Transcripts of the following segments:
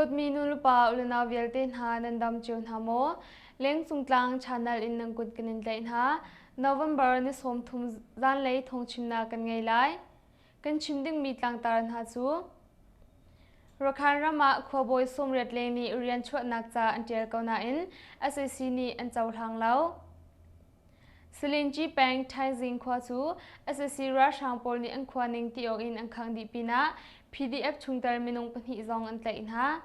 Dawtmi nulepa ulenau vialte hna nan dam cio hna maw? Lengcung tlang channel in nan kut kan in tlaih hna. November ni 30 zanlei thawngchimnak kan ngei lai. Kan chim dingmi tlangtar hna cu Rakhine ram ah khuabawi 80 leng nih rian chuahnak ca an ṭial ko nain sac nih an cohlang lo. Salinci peng Thaizing khua cu sac ralhrang pawl nih an khua ning ti awk in an khangh dih pinah PDF chungtel minung pahnih zong an tlaih hna.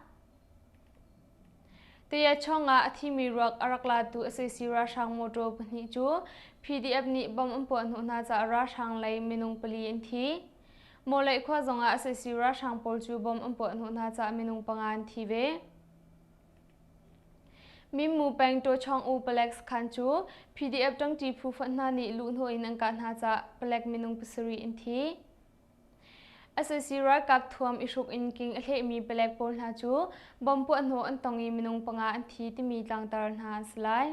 Tayachawng ah a thimi ruak a rak latu sac ralhrang motor pahnih cu PDF nih bomb an puah hnawh hna caah ralhrang lei minung pali an thi. Mawleih khua zongah sac ralhrang pawl cu bomb an puah hnawh hna caah minung panga an thi ve. Mimmu peng Tawchawng U palek sakhan cu PDF ṭangṭi phu fonh hna nih luhhnawh in an kah hna caah palek minung pasarih an thi. Sac ralkap thuam i hruk in king a hlehmi palek pawl hna cu bomb puahhnawh an tong i minung panga an thi timi tlangtar hna an si lai.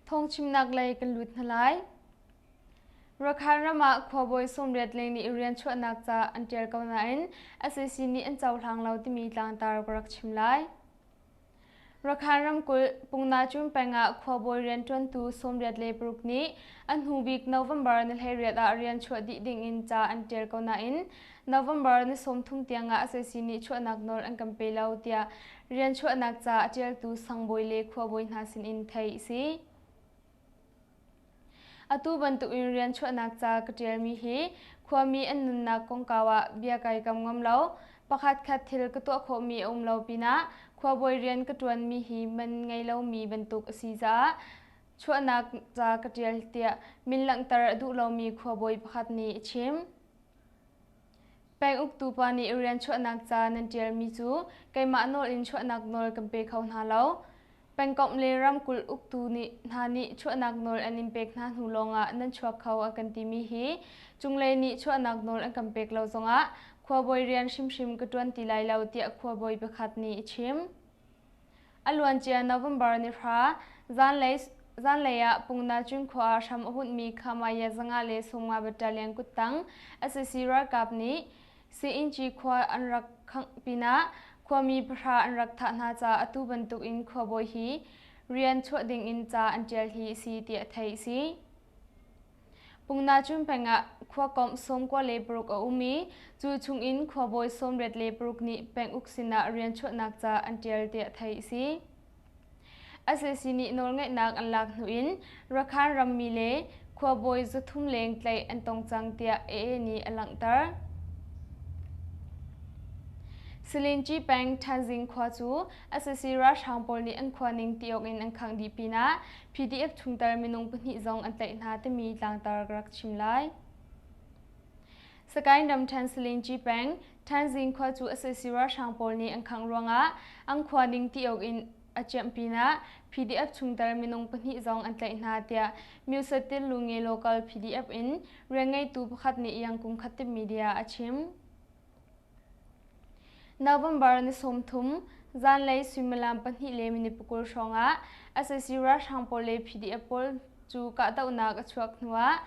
Thawngchimnak lei kan lut hna lai. Rakhine ram ah khuabawi 80 leng nih rian chuahnak ca an ṭial ko nain sac nih an cohlang lo timi tlangtar ka rak chim lai. Rakhine ramkulh Pungnacun peng ah khuabawi rianṭuantu 86 nih a hnu bik November ni 18 ah rian chuah dih ding in ca an ṭial ko nain November ni 30 tiang ah sac nih chuahnak nawl an kan pe lo tiah rian chuahnak ca a ṭialtu sangbawi le khuabawi hna sinin theih a si. Atu bantukin rian chuahnak ca ka ṭialmi hi khuami an nunnak kongkau ah bia kai kam ngam lo. Pakhatkhat thil ka tuah khawhmi a um lo pinah khuabawi rian ka ṭuanmi hi man ngei lomi bantuk a si caah chuahnak ca ka ṭial tiah min langhter a duh lomi khuabawi pakhat nih a chim. Peng uktu pa nih rian chuahnak ca nan ṭialmi cu keimah nawl in chuahnak nawl kan pe kho hna lo. Pengkomh le ramkulh uktu nih hna nih chuahnak nawl an in pek hna hnu lawngah nan chuak kho a kan timi hi cunglei nih chuahnak nawl an kan pek lo zongah khuabawi rian hrimhrim ka ṭuan ti lai lo tiah khuabawi pakhat nih a chim. A luancia November ni hra zanlei zanlei ah Pungnacun khua ah hram a hunhmi Khamaya 150 Battalion kuttang sac ralkap nih Siinci khua an rak khangh pinah khuami pahra an rak thah hna caah atu bantuk in khuabawi hi rian chuah ding in ca an ṭial hi a si tiah theih a si. Pungnacun peng ah khuakomh 96 a um i cu chung in khuabawi 86 nih penguk sinah rian chuahnak ca an ṭial tiah theih a si. Sac nih nawlngeihnak an lak hnu in Rakhine rammi le khuabawi 300 leng tlaih an tong cang tiah AA nih a langhter. Silinci peng Thanzing khua cu sac ralhrang pawl nih an khua ning ti awk in an khangh dih pinah PDF chungtel minung pahnih zong an tlaih hna timi tlangtar ka rak chim lai. Sagaing ramṭhen Silinci peng Thanzing khua cu sac ralhrang pawl nih an khangh ruangah an khua ning ti awk in a ciamh pinah PDF chungtel minung pahnih zong an tlaih hna tiah Myusatin Lunge local PDF in rianngeitu pakhat nih Yangkung Khattip media a chim. November ni 30 zanlei suimilam pahnih le minute pakul hrawngah sac ralhrang pawl le PDF pawl cu kahdohnak a chuak hnuah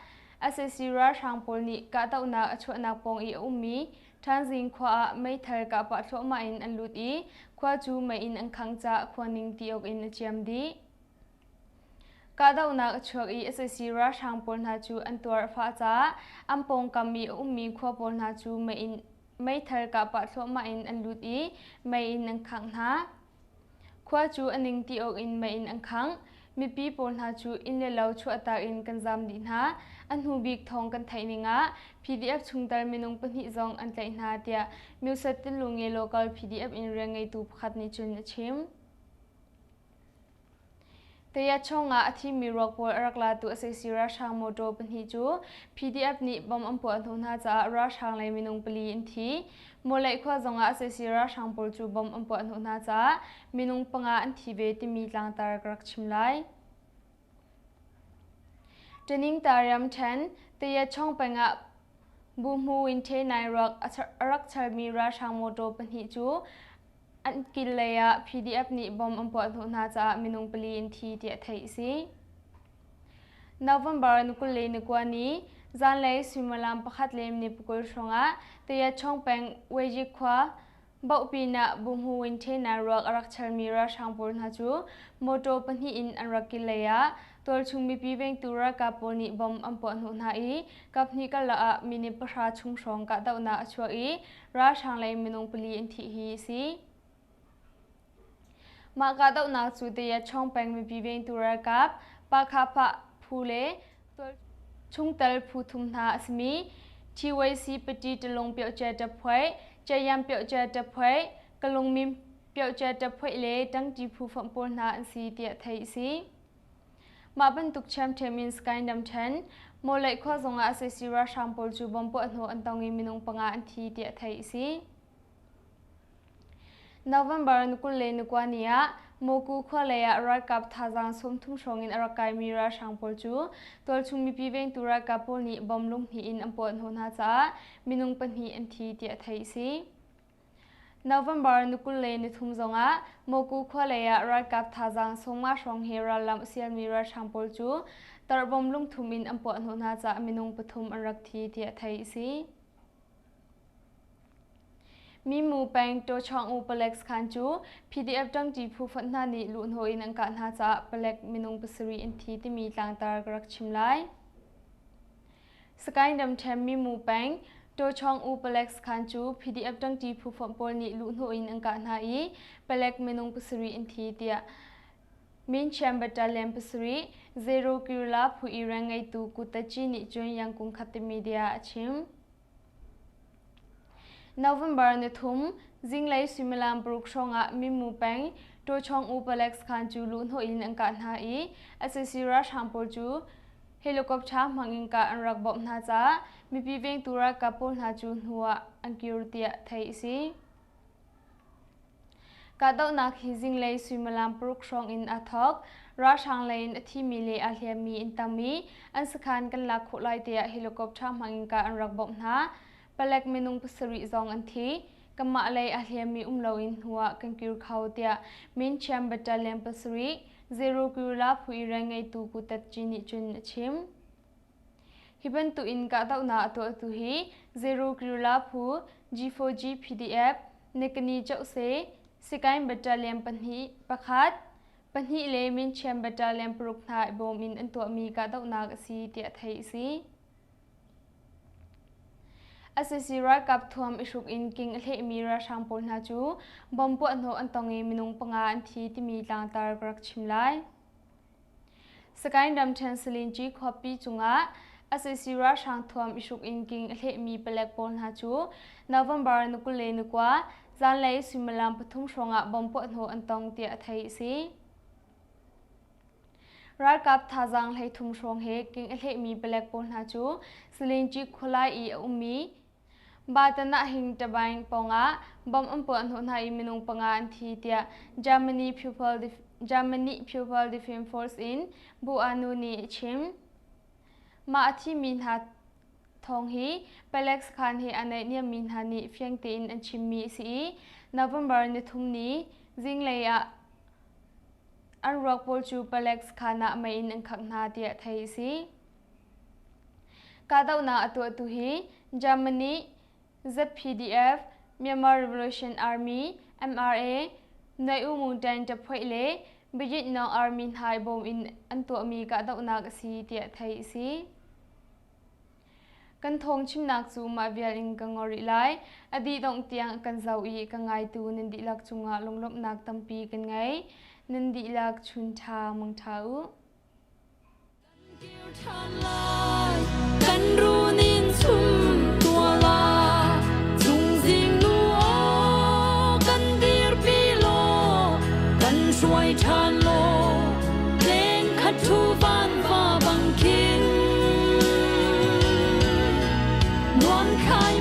sac ralhrang pawl nih kahdohnak a chuahnak pawng i a ummi Thanzing khua ah meithal kah pah thluahmah in an lut i khua cu mei in an khangh caah khua ning ti awk in a ciam dih. Kahdohnak a chuak i sac ralhrang pawl hna cu an tuar a fah caah an pawngkam i a ummi khua pawl hna cu mei in meithal kah pah thluahmah in an lut i mei in an khangh hna. Khua cu a ning ti awk in mei in an khangh. Mipi pawl hna cu inn le lo chuahtak in kan zaam dih hna. A hnu bik thawng kan theih ning ah PDF chungtel minung pahnih zong an tlaih hna tiah Myusat Tilunge local PDF in rianngeitu pakhat nih cun a chim. Tayachawng ah a thimi ruak pawl a rak latu sac ralhrang motor pahnih cu PDF nih bomb an puah hnawh hna caah ralhrang lei minung pali an thi. Mawleih khua zongah sac ralhrang pawl cu bomb an puah hnawh hna caah minung panga an thi ve timi tlangtar ka rak chim lai. Ṭining Tariam ṭhen Tayachawng peng ah Buhmu in Ṭhenai ruak a rak charmi ralhrang motor pahnih cu An kil lei ah PDF nih bomb an puah hnawh hna caah minung pali an thi tiah theih a si. November ni 22 ni zanlei suimilam pakhat le minute pakul hrawngah Tayachong peng Wejik khua Bohpin ah Buhmu Win Htena ruak a rak chalmi ralhrang pawl hna cu mawṭaw pahnih in an rak kil lei ah tualchung mipi vengtu ralkap pawl nih bomb an puah hnawh hna i kaphnih karlak ah minute pahra chung hrawng kahdohnak a chuak i ralhrang lei minung pali an thih hi a si. Mah kahdohnak cu Tayachong peng mipi vengtu ralkap Pakhapah phu le chungtel phu thum hna a simi TYC Pati Talung Pioche Ṭaphuai, Cayam Pioche Ṭaphuai, Kalungmim Pioche Ṭaphuai le Ṭangṭi phu fonh pawl hna an si tiah theih a si. Mah bantuk ṭhiamṭhiam in Skyndam ṭhen, Mawleih khua zongah sac ralhrang pawl cu bomb puahhnawh an tong i minung panga an thi tiah theih a si. November ni 29 ni ah Moku khua lei ah ralkap thazaang 30 hrawng in a rak kaimi ralhrang pawl cu tualchung mipi vengtu ralkap pawl nih bomb lunghnih in an puah hnawh hna caah minung pahnih an thi tiah theih a si. November ni 23 zongah Moku khua lei ah ralkap thazaang 50 hrawng he rallam a sialmi ralhrang pawl cu tarhbom lungthum in an puah hnawh hna caah minung pathum an rak thi tiah theih a si. Mimu peng Tawchawng U palek sakhan cu PDF ṭangṭi phu fonh hna nih luhhnawh in an kah hna caah palek minung pasarih an thi timi tlangtar ka rak chim lai. Sagaing ramṭhen Mimu peng Tawchawng U palek sakhan cu PDF ṭangṭi phu fonh pawl nih luhhnawh in an kah hna i palek minung pasarih an thi tiah Minchiam Battalion pasarih Zero Kirla phu i reng ngeitu Kutaci nih cun Yangkung Khatte Media a chim. November ni thum zinglei suimilam paruk hrawngah Mimu peng Tuachong U palek sakhan cu luhhnawh in an kah hna i sac ralhrang pawl cu helicopter hmangin kah an rak bawmh hna caah mipi vengtu ralkap pawl hna cu hnu ah an kir tiah theih a si. Kahdohnak hi zinglei suimilam paruk hrawng in aa thawk. Ralhrang lei in a thimi le aa hliammi an tam i an sakhan kan lak khawh lai tiah helicopter hmangin kah an rak bawmh hna. Palek minung pasarih zong an thi. Kanmah lei aa hliammi um loin hnu ah kan kir kho tiah Minchiam Battalion pasarih Zero Guerrilla phu i rian ngeitu Kutat Ci nih cun a chim. Hi bantuk in kahdohnak a tuahtu hi Zero Guerrilla phu G4G PDF, Nikani Chohse, Sikaing Battalion pahnih, pakhat, pahnih le Minchiam Battalion paruk hna i bawm in an tuahmi kahdohnak a si tiah theih a si. Sac ralkap thuam i hruk in king a hlehmi ralhrang pawl hna cu bomb puahhnawh an tong i minung panga an thi timi tlangtar ka rak chim lai. Sagaing ramṭhen Salinci khuapi cungah sac ralhrang thuam i hruk in king a hlehmi palek pawl hna cu November ni 29 zanlei suimilam pathum hrawngah bomb puahhnawh an tong tiah theih a si. Ralkap thazaang 13 hrawng he king a hlehmi palek pawl hna cu Salinci khualai i a ummi Batanah hing Tabaing pawngah bomb an puah hnawh hna i minung panga an thi tiah Germany People, Germany People Defence Force in Bu Anu nih a chim. Mah a thimi hna thawng hi palek sakhan he a naihniammi hna nih fiang tein an chimmi a si i November nithum ni zinglei ah an ruak pawl cu palek sakhan ah mei in an khangh hna tiah theih a si. Kahdohnak a tuahtu hi Germany, ZPDF, Myanmar Revolution Army, MRA, Noi U Mountain Taphuaih le Bayitnawng Army hna i bawm in an tuahmi kahdohnak a si tiah theih a si. Kan thawng chimnak cu mah vial in ka ngor rih lai. A dih dongh tiang kan zoh i ka ngaitu nan dihlak cungah lunglawmhnak tampi kan ngei. Nan dihlak chun ṭha mang ṭha u. Kan runin chum tuala chungzing nu aw kan dirpi law kan hruai ṭhan law leng khat thu van va bang khin nuam khai.